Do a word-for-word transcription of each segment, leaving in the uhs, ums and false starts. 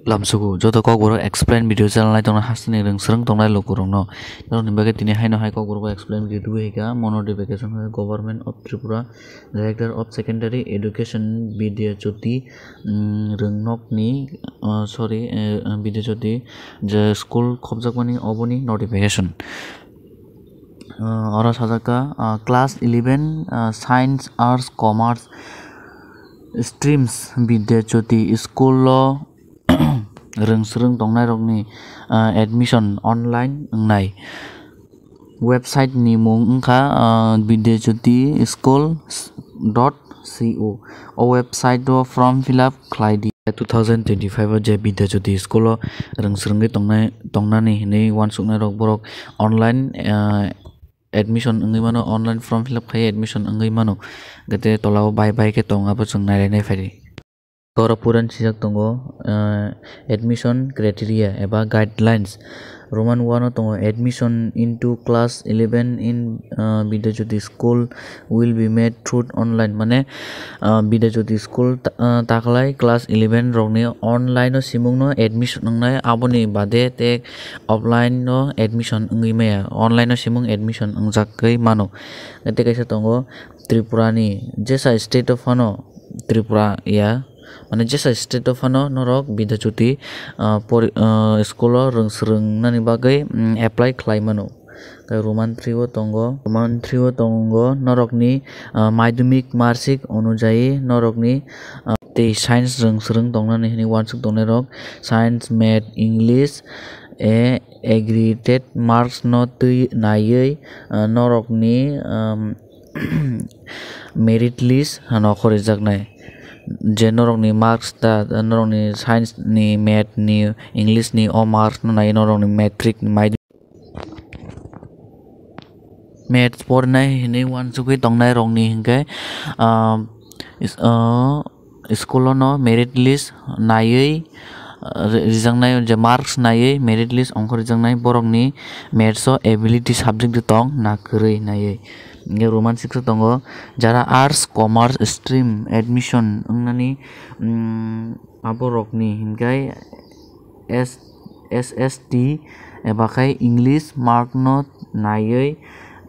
Lamsuku, joto Kokborok explain video channel nai tongna hasteni rwng swrwng tongnai lukurokno. Norokni bagwi tini haino hai Kokborok explain video tubui hai kha, mo notification hai Government of Tripura, Director of Secondary Education Bidya Jyoti, mm, rwngnokni, uh, sorry, uh, Bidya Jyoti je school khopjakmani oboni notification. Uh, oro sajak kha, uh, class eleven, uh, science, arts, commerce streams Bidya Jyoti school o rwng swrwng tongnairokni, ah, admission online wngnai. Website ni mung wngkha, ah, Bidya Jyoti school dot co. O website o form fill up khlai di. Two thousand twenty-five o je Bidya Jyoti school o rwng swrwngwi tongnai, tongnani hinwi uansuknairok borok online, ah, admission wngwi mano, online form fill up khai admission wngwi mano. Gete tola o bai bai khe tong, abo chwng nailainai phaidi. Oro puran sijak tongo, ah, admission criteria eba guidelines. Roman one o tongo, "Admission into class eleven in, ah, Bidya Jyoti school will be made through online." Mane, ah, Bidya Jyoti school ta-, ah, taklai class eleven rokni online o simungno admission wngnai, aboni bade tei offline o admission wngwi maya, online o simung admission wngjagwi mano. Tei kaisa tongo Tripura ni, jesa state o phano Tripura ya, mane jesa state o phano norok Bidya Jyoti, ah, pori-, ah, school o rwng swrwng nani bagwi, mm, apply khlai mano. Khe Roman three o tongo, Roman three o tongo norokni, ah, madhyamik marksheet onujayi norokni, ah, tei science rwng swrwng tongnani hinwi uansuk tongnairok science, math, English, e aggregate marks no twi naiwi, ah, norokni, um, merit list hano khorijaknai. Je norokni marks ta, norokni science ni, math ni, English ni o marks no nai norokni matric ni mai. Maths porinai hinwi uansugwi tongnai rokni hinkhe, ah, is-, ah, school o no merit list naiwi, ah, ri-, rijaknai je marks naiwi merit list ongkhor rijaknai borokni maths o ability subject de tong na kwrwi naiwi. Hinkhe Roman six o tongo, jara arts, commerce stream admission wngnani, mm, aborokni hinkhe S-, S S T eba khai English mark no naiwi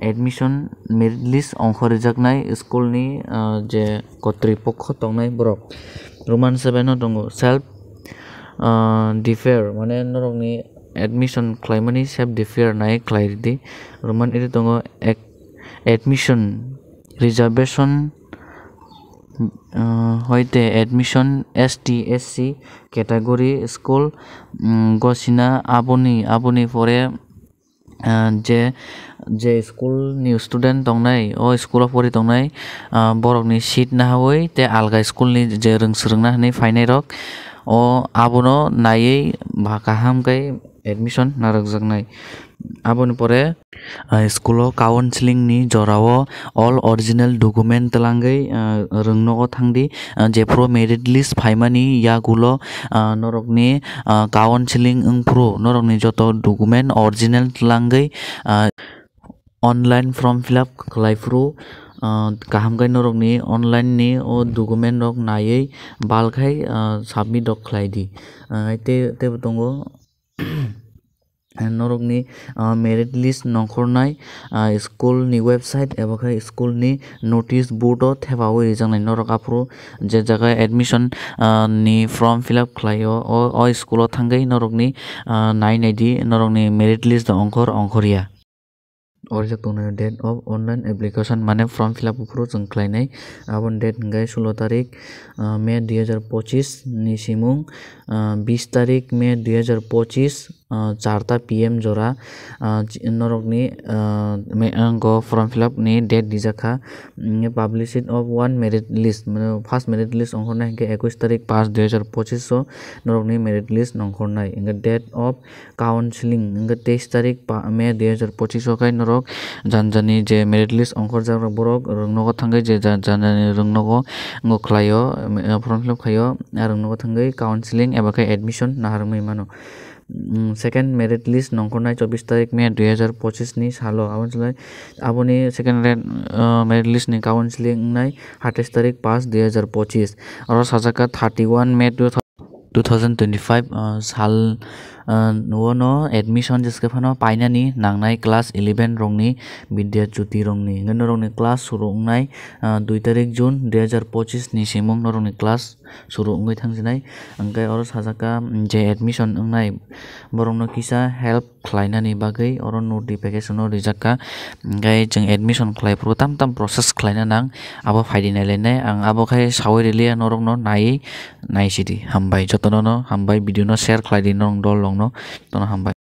admission merit list ongkhor rijaknai school ni, ah, je kotri pokho tongnai borok. Roman seven o tongo self, ah, defer, mane norokni admission khlaimani self defer nai khlai ridi. Roman eight o tongo ac-, admission reservation, ah, hoite admission S T S C category school, mm, gosina aboni, aboni pore, ah, je, je school ni student tongnai, o school o pori tongnai, ah, borokni seat nahawi tei alga school ni je rwng swrwngna hinwi phainai rok, o abono naiwi ba kaham khe admission narwkjaknai. Aboni pore, ah, school o counseling ni jorao all original document twlangwi, ah, rwngnogo thangdi. Ah, jephru merit list phaimani yagulo, ah, norokni, ah, counseling wngphru norokni joto document original twlangwi, ah, online form fill up khlaiphru, ah, kaham khe norokni online ni o document rok naiwi bal khai, ah, submit rok khlai di. Ah, tei, teibo tongo, norokni, ah, merit list nongkhornai, ah, school ni website eba khe school ni notice board o thepawi rijaknai. Norok aphuru je jaga admission, ah, ni form fill up khlaio, o, o school o thangwi norokni, ah, nai naidi, norokni merit list ongkhor ongkhorya. Orijak tongnai date of online application, mane form fill up phuru chwng khlainai. Aboni date hwnkhe sulo tarik, ah, May dui hazar pochis ni simung, ah, bis tarik May dui hazar pochis, ah, char ta P M jora, ah, chi-, norokni, ah, me-, ang go form fill up ni date rijak kha. Mm, publish of one merit list, mane first merit list ongkhornai hwnkhe ekush tarik paanch dui hazar pochis o norokni merit list nongkhornai. Hwnkhe date of counseling hwnkhe teis tarik pa-, May dui hazar pochis o khai norok jani jani je merit list ongkhorjak rok borok rwngnogo thangwi je ja-, jani jani rwngnogo wngwi khlaio, em, form fill up khaio, a rwngnogo thangwi counseling eba khe admission naharwngwi mano. Mm, second merit list nongkhornai chobbish tarik May dui hazar pochis ni salo. Aboni slai, aboni second re-, uh, merit list ni counseling wngnai hatais tarik paanch dui hazar pochis. Oro sajak kha thirty one May two thousand two thousand twenty-five, ah, sal, ah, nuono admission jeske phano painani nangnai class eleven rokni, Vidya Jyoti rokni. Hingke norokni class suru wngnai, ah, dui tarik June dui hazar pochis ni simung norokni class suru wngwi thangsinai. Hingke oro sajak kha, mm, je admission wngnai borokno kisa help khlainani bagwi oro notification o rijak kha. Hingke chwng admission khlai phuru tam tam process khlaina nang, abo phaidi nailainai. Ang abo khai saui riliya norokno naiwi naisidi. Hambai, jotono no hambai, video no share khlaidi norok dol rokno, jotono hambai.